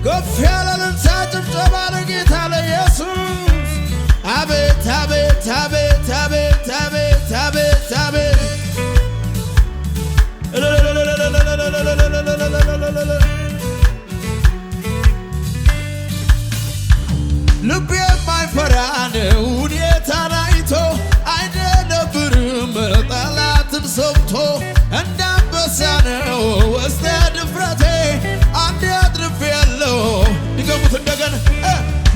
ከፍ ያለ እልልታ ጭብጨባ ለጌታ ለኢየሱስ። አቤት አቤት አቤት አቤት አቤት አቤት አቤት! ልብ የማይፈራ ነው ሁኔታን አይቶ፣ አይደነብርም ጠላትን ሰምቶ። እንደ አንበሳ ነው ውስጠ ድፍረቴ፣ አንዴ አትርፌያለሁ። ድገሙት እንደገና።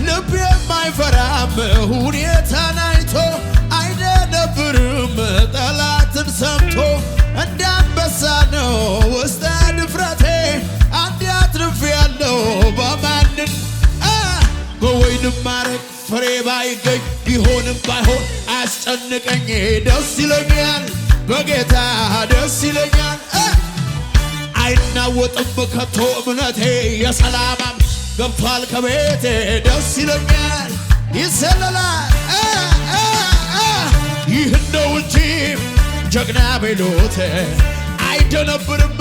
ልብ የማይፈራም ሁኔታን አይቶ፣ አይደነብርም ጠላትን ሰምቶ። እንደ አንበሳ ነው ውስጠ ድፍረቴ፣ አንዴ አትርፌያለሁ። በማንን በወይንም ማረግ ፍሬ ባይገኝ፣ ቢሆንም ባይሆን አያስጨንቀኝ። ደስ ይለኛል በጌታ፣ ደስ ይለኛል። አይናወጥም ከቶ እምነቴ፣ የሰላማም ገብቷል ከቤቴ። ደስ ይለኛል፣ ይሰለላል። ይህ ነው እንጂ ጀግና ቢሉት፣ አይደነብርም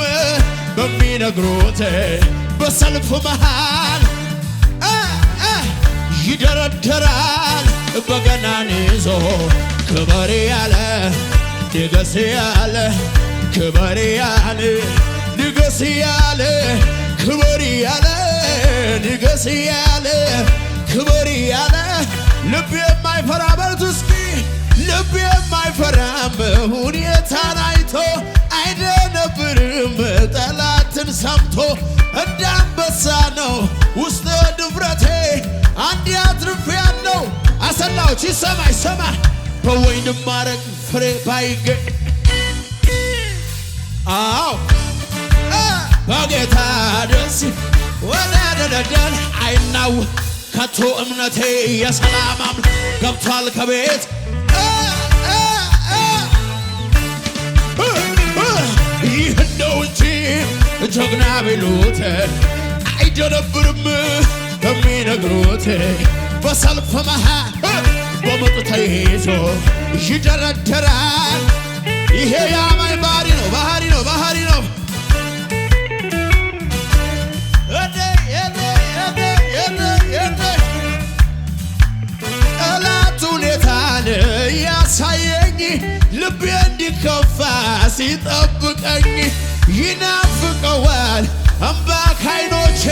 በሚነግሩት። በሰልፍ መሃል ይደረደራል በገናን ይዞ። ክበር ያለ ንገስ ያለ፣ ክበር ያለ ንገስ ያለ፣ ክበር ያለ ንገስ ያለ፣ ክበር ያለ። ልብ የማይፈራ በሉት እስኪ። ልብ የማይፈራም ሁኔታን አይቶ፣ አይደነብርም ጠላትን ሰምቶ። እንደ አንበሳ ነው ውስጥ ድፍረቴ፣ አንድ አትርፌያለሁ። አሰላዎች ይሰማ ይሰማ። በወይንም ማረግ ፍሬ ባይገኝ፣ አዎ በጌታ ደስ ወደደደደን፣ አይናው ከቶ እምነቴ፣ የሰላም አምላክ ገብቷል ከቤት። ይህ ነው እንጂ ጀግና ቢሉት፣ አይደነብርም በሚነግሩት። በሰልፍ መሃል በምጥ ተይዞ ይደረደራል። ይሄ የአማኝ ባህሪ ነው፣ ባህሪ ነው፣ ባህሪ ነው። እዴ እዴ እዴ እዴ እዴ! ጠላት ሁኔታን ያሳየኝ፣ ልቤ እንዲከፋ ሲጠብቀኝ፣ ይናፍቀዋል እምባ ካይኖቼ፣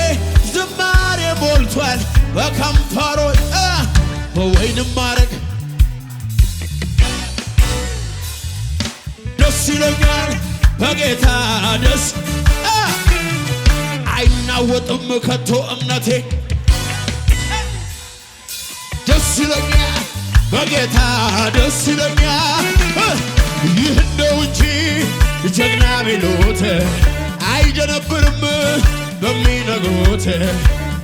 ዝማሬ ሞልቷል በከንፈሮች። በወይንም ማረግ ደስ ይለኛል በጌታ ደስ፣ አይናወጥም ከቶ እምነቴ። ደስ ይለኛል በጌታ፣ ደስ ይለኛል። ይህ ነው እንጂ ጀግና ቢሉት፣ አይደነብርም በሚነግሩት።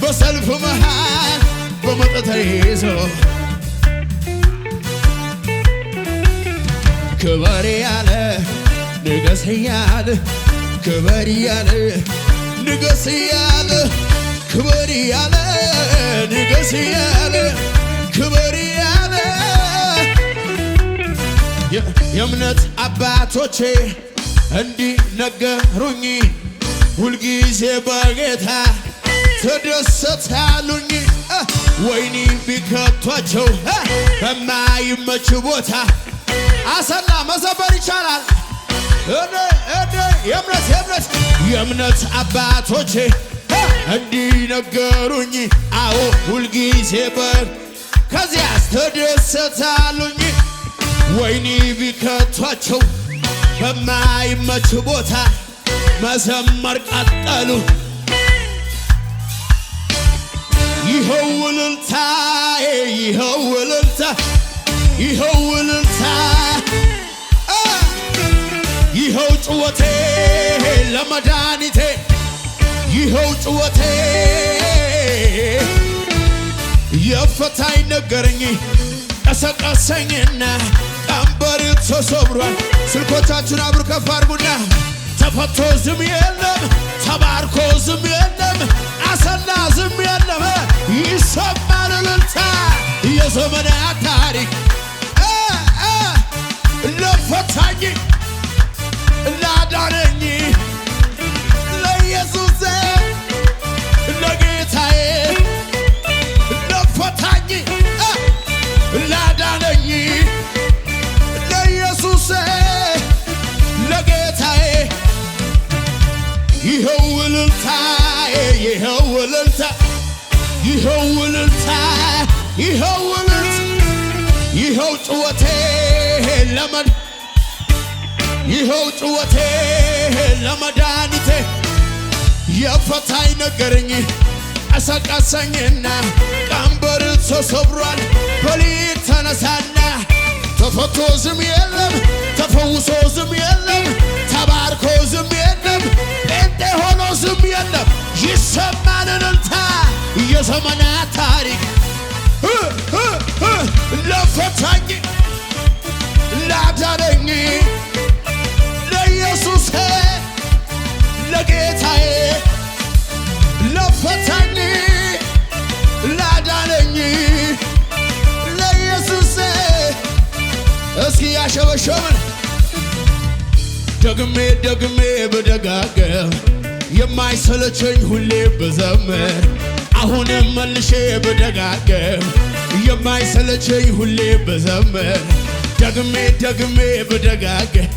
በሰልፍ መሃል በመጠጥ ተይዞ ክበር ያለ ንገስ ያለ፣ ክበር ያለ ንገስ ያለ፣ ክበር ያለ ንገስ ያለ፣ ክበር ያለ። የእምነት አባቶቼ እንዲህ ነገሩኝ፣ ሁልጊዜ በጌታ ተደሰታሉኝ። ወይኒ ቢከቷቸው በማይመች ቦታ፣ አሰላ መዘበር ይቻላል። እኔ እኔ የእምነት የእምነት የእምነት አባቶቼ እንዲህ ነገሩኝ። አዎ ሁልጊዜ ከዚያስ ተደሰታሉኝ። ወይኒ ቢከቷቸው በማይመች ቦታ መዘመር ቀጠሉ። ይኸው እልልታ፣ ይኸው እልልታ፣ ይኸው እልልታ፣ ይኸው ጩኸቴ ለመድኃኒቴ፣ ይኸው ጩኸቴ። የፈታኝ ነገረኝ፣ ቀሰቀሰኝና ቀንበር ተሰብሯል። ስልኮቻችሁን አብሩ ከፍ አድርጉና ተፈቶ ዝም የለም፣ ተባርኮ ዝም የለም፣ አሰላ ዝም የለም። ይሰማል እልልታ፣ የዘመናት ታሪክ ለፈታኝ፣ ላዳነኝ፣ ለኢየሱስ ለጌታዬ። ይኸው እልልታ፣ ይኸው እልልታ፣ ይኸው ጩኸቴ ለመድ ይኸው ጩኸቴ ለመድኃኒቴ። የፈታኝ ነገረኝ፣ ቀሰቀሰኝና ቀንበር ተሰብሯል በሊት ተነሳና። ተፈቶ ዝም የለም፣ ተፈውሶ ዝም የለም፣ ተባርኮ ዝም የለም፣ ጴንጤ ሆኖ ዝም የለም። ይሰማል እልልታ፣ የዘመናት ታሪክ እ እ እ ለፈታኝ፣ ላዳነኝ፣ ለኢየሱሴ፣ ለጌታዬ። ለፈታኝ፣ ላዳነኝ፣ ለኢየሱሴ። እስኪ ያሸበሸብን። ደግሜ ደግሜ ብደጋገም የማይሰለቸኝ ሁሌ ብዘምር፣ አሁንም መልሼ ብደጋገም የማይሰለቸኝ ሁሌ ብዘምር፣ ደግሜ ደግሜ ብደጋገም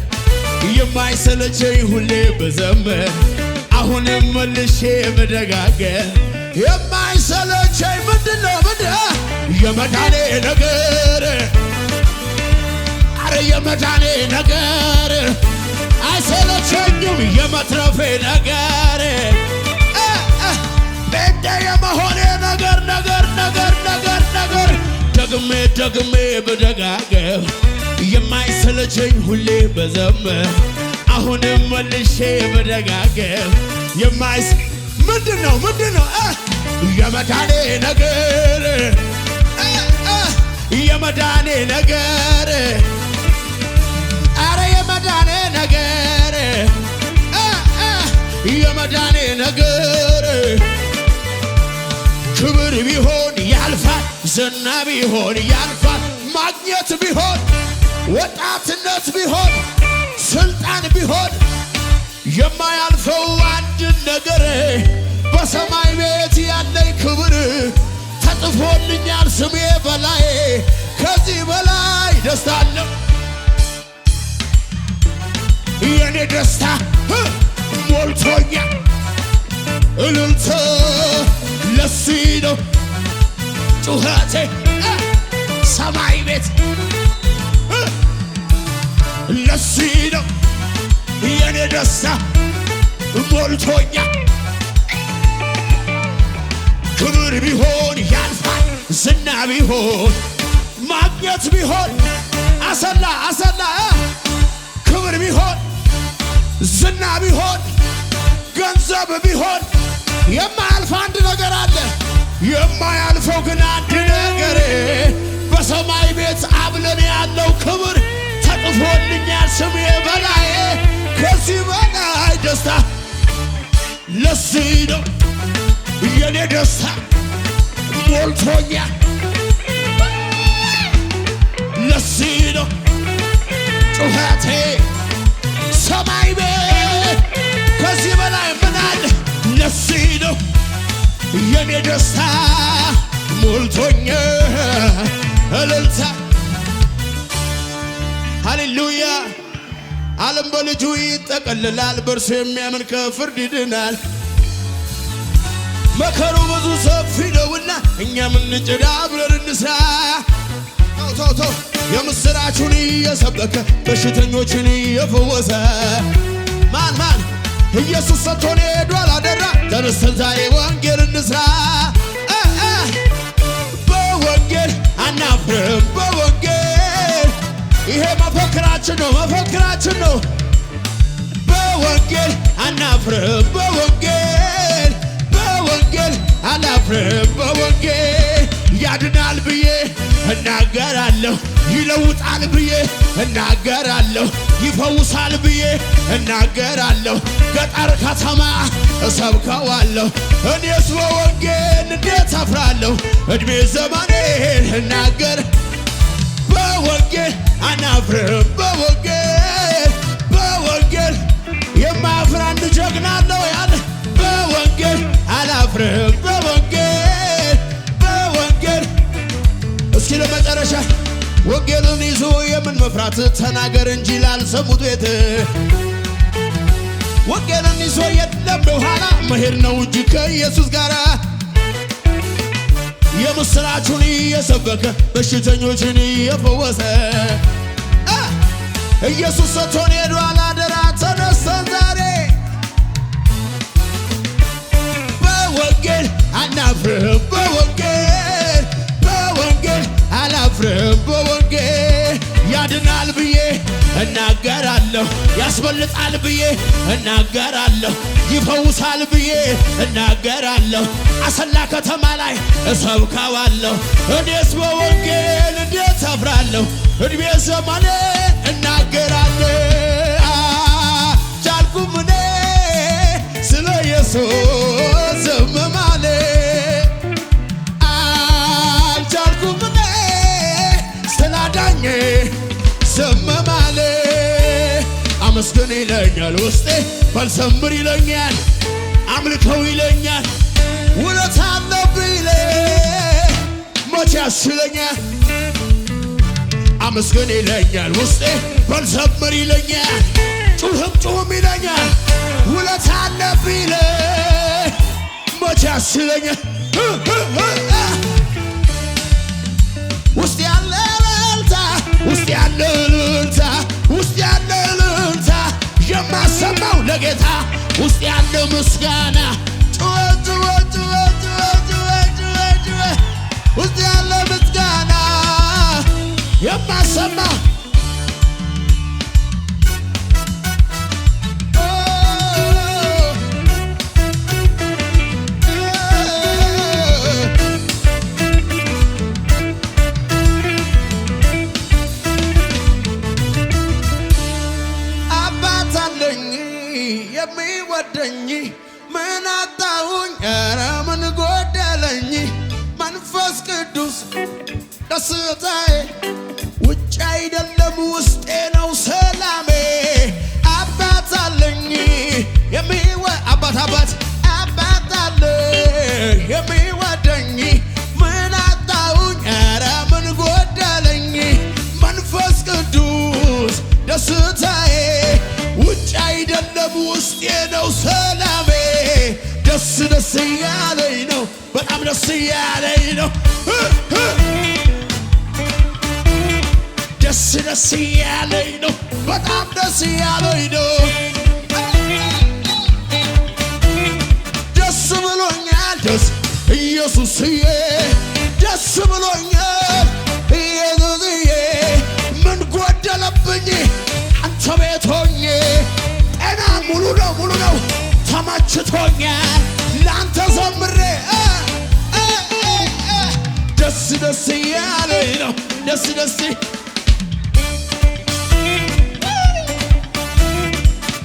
የማይሰለቸኝ ሁሌ ብዘምር፣ አሁንም መልሼ ብደጋገም የማይሰለቸኝ ምንድን ነው? ምንድን የመዳኔ ነገር? አረ የመዳኔ ነገር አይሰለቸኝም። የመትረፌ ነገር፣ ጴንጤ የመሆኔ ነገር ነገር ነገር ነገር ነገር። ደግሜ ደግሜ ብደጋገም የማይሰለቸኝ ሁሌ ብዘምር፣ አሁንም መልሼ ብደጋገም የማይስ ምንድን ነው? ምንድን ነው የመዳኔ ነገር? የመዳኔ ነገር፣ አረ የመዳኔ ነገር፣ የመዳኔ ነገር። ክብር ቢሆን ያልፋል፣ ዝና ቢሆን ያልፋል፣ ማግኘት ቢሆን፣ ወጣትነት ቢሆን፣ ስልጣን ቢሆን፣ የማያልፈው አንድ ነገር በሰማይ ቤት ያለኝ ክብር ተጽፎልኛል ስሜ በላይ። ከዚህ በላይ ደስታ አለ? የኔ ደስታ ሞልቶኛል። እልልታ ለዚህ ነው፣ ጩኸቴ ሰማይ ቤት ለዚህ ነው። የኔ ደስታ ሞልቶኛል። ክብር ቢሆን ያልፋል፣ ዝና ቢሆን፣ ማግኘት ቢሆን፣ አሰላ አሰላ፣ ክብር ቢሆን፣ ዝና ቢሆን፣ ገንዘብ ቢሆን የማያልፍ አንድ ነገር አለ። የማያልፈው ግን አንድ ነገር በሰማይ ቤት አብለን ያለው ክብር ተጽፎልኛል ስሜ በላይ። ከዚህ በላይ ደስታ? ለዚህ ነው የኔ ደስታ ሞልቶኛል። ለዚህ ነው ጩኸቴ ሰማይ ቤት። ከዚህ በላይ ምን አለ? ለዚህ ነው የኔ ደስታ ሞልቶኛል። እልልታ፣ ሃሌሉያ። ዓለም በልጁ ይጠቀልላል፣ በእርሱ የሚያምን ከፍርድ ይድናል። መከሩ ብዙ ሰፊ ነውና እኛም እንጭድ፣ አብረን እንስራ። ተው ተው ተው። የምስራቹን እየሰበከ በሽተኞችን እየፈወሰ ማን ማን ኢየሱስ ሰጥቶን ሄዷል አደራ። ተነስተን ዛሬ ወንጌል እንስራ። እ እ በወንጌል አናፍርም፣ በወንጌል። ይሄ መፈክራችን ነው፣ መፈክራችን ነው። በወንጌል አናፍርም፣ በወንጌል፣ በወንጌል አናፍርም። በወንጌል ያድናል ብዬ እናገራለሁ፣ ይለውጣል ብዬ እናገራለሁ፣ ይፈውሳል ብዬ እናገራለሁ። ገጠር ከተማ እሰብከዋለሁ። እኔስ በወንጌል እንዴት አፍራለሁ? እድሜ ዘመኔን እናገር። በወንጌል አናፍርም፣ በወንጌል፣ በወንጌል የማያፍር አንድ ጀግና አለው ያለ። በወንጌል አላፍርም፣ በወንጌል፣ በወንጌል። እስኪ ለመጨረሻ ወንጌልን ይዞ የምን መፍራት? ተናገር እንጂ ላልሰሙት ቤት። ወንጌልን ይዞ የለም ኋላ፣ መሄድ ነው እንጂ ከኢየሱስ ጋር። የምስራቹን እየሰበከ በሽተኞችን እየፈወሰ ኢየሱስ ሰጥቶን ሄዷል አደራ። ተነስተን ዛሬ በወንጌል አናፍርም፣ በወንጌል፣ በወንጌል አላፍርም። በወንጌል ያድናል ብዬ እናገራለሁ፣ ያስበልጣል ብዬ እናገራለሁ፣ ይፈውሳል ብዬ እናገራለሁ። አሰላ ከተማ ላይ እሰብከዋለሁ። እኔስ በወንጌል እንዴት አፍራለሁ? እድሜ ዘመኔ እናገራለሁ። ቻልኩም እኔ ስለ ኢየሱስ ዝም ማለት፣ አልቻልኩም እኔ ስላዳኜ ዝም ማለት። አመስግን ይለኛል ውስጤ፣ በልዘምር ይለኛል፣ አምልከው ይለኛል፣ ውለታ አለብኝ መቼ ያስችለኛል። አመስግን ይለኛል ውስጤ፣ በልዘምር ይለኛል፣ ጩህም ጩህም ይለኛል፣ ውለታ አለብኝ መቼ ያስችለኛል። ውስጥ ያለ እልልታ፣ ውስጥ ያለ እልልታ፣ ውስጥ ያለ እልልታ የማሰማው ለጌታ፣ ውስጥ ያለ ምስጋና፣ ጩኸት፣ ጩኸት፣ ጩኸት፣ ጩኸት፣ ጩኸት፣ ጩኸት፣ ጩኸት፣ ውስጥ ያለ ምስጋና የማሰማ። አባት አለኝ የሚወደኝ፣ ምን አጣሁኝ? ኧረ ምን ጎደለኝ? መንፈስ ቅዱስ ደስታዬ፣ ውጭ አይደለም ውስጤ ነው ሰላሜ። አባት አለኝ የሚወ አባት፣ አባት፣ አባት አለኝ የሚወደኝ፣ ምን አጣሁኝ? ኧረ ምን ጎደለኝ? መንፈስ ቅዱስ ደስታዬ፣ ውጭ አይደለም ውስጤ ነው ሰላሜ። ደስ ደስ እያለኝ ነው፣ በጣም ደስ እያለኝ ነው፣ ደስ ደስ እያለኝ ነው፣ በጣም ደስ እያለኝ ነው። ደስ ብሎኛል፣ ደስ ኢየሱስዬ፣ ደስ ብሎኛል ኢየሱስዬ። ምን ጎደለብኝ አንተ ቤት ሆኜ? ጤና ሙሉ ነው፣ ሙሉ ነው፣ ተመችቶኛል ለአንተ ዘምሬ። ደስ ደስ እያለኝ ነው፣ ደስ ደስ፣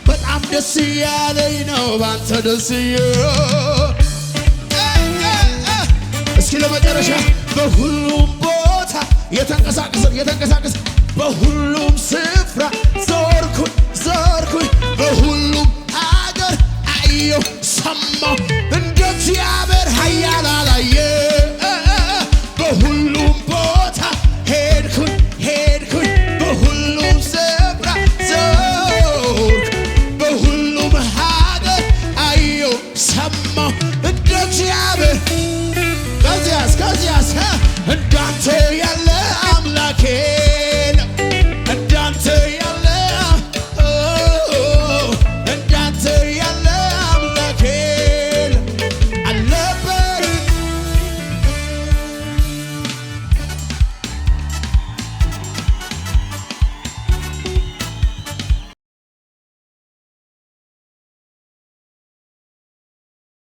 በጣም ደስ እያለኝ ነው ባንተ ደስ። እስኪ ለመጨረሻ በሁሉም ቦታ የተንቀሳቀሰ የተንቀሳቀሰ፣ በሁሉም ስፍራ ዞርኩኝ ዞርኩኝ፣ በሁሉም ሀገር አየሁ ሰማሁ፣ እንደ እግዚአብሔር ኃያል አላየ። በሁሉም ቦታ ሄድኩኝ ሄድኩኝ፣ በሁሉም ስፍራ ዞርኩ፣ በሁሉም ሀገር አየሁ ሰማሁ፣ እንደ እግዚአብሔር። ከዚያስ? ከዚያስ?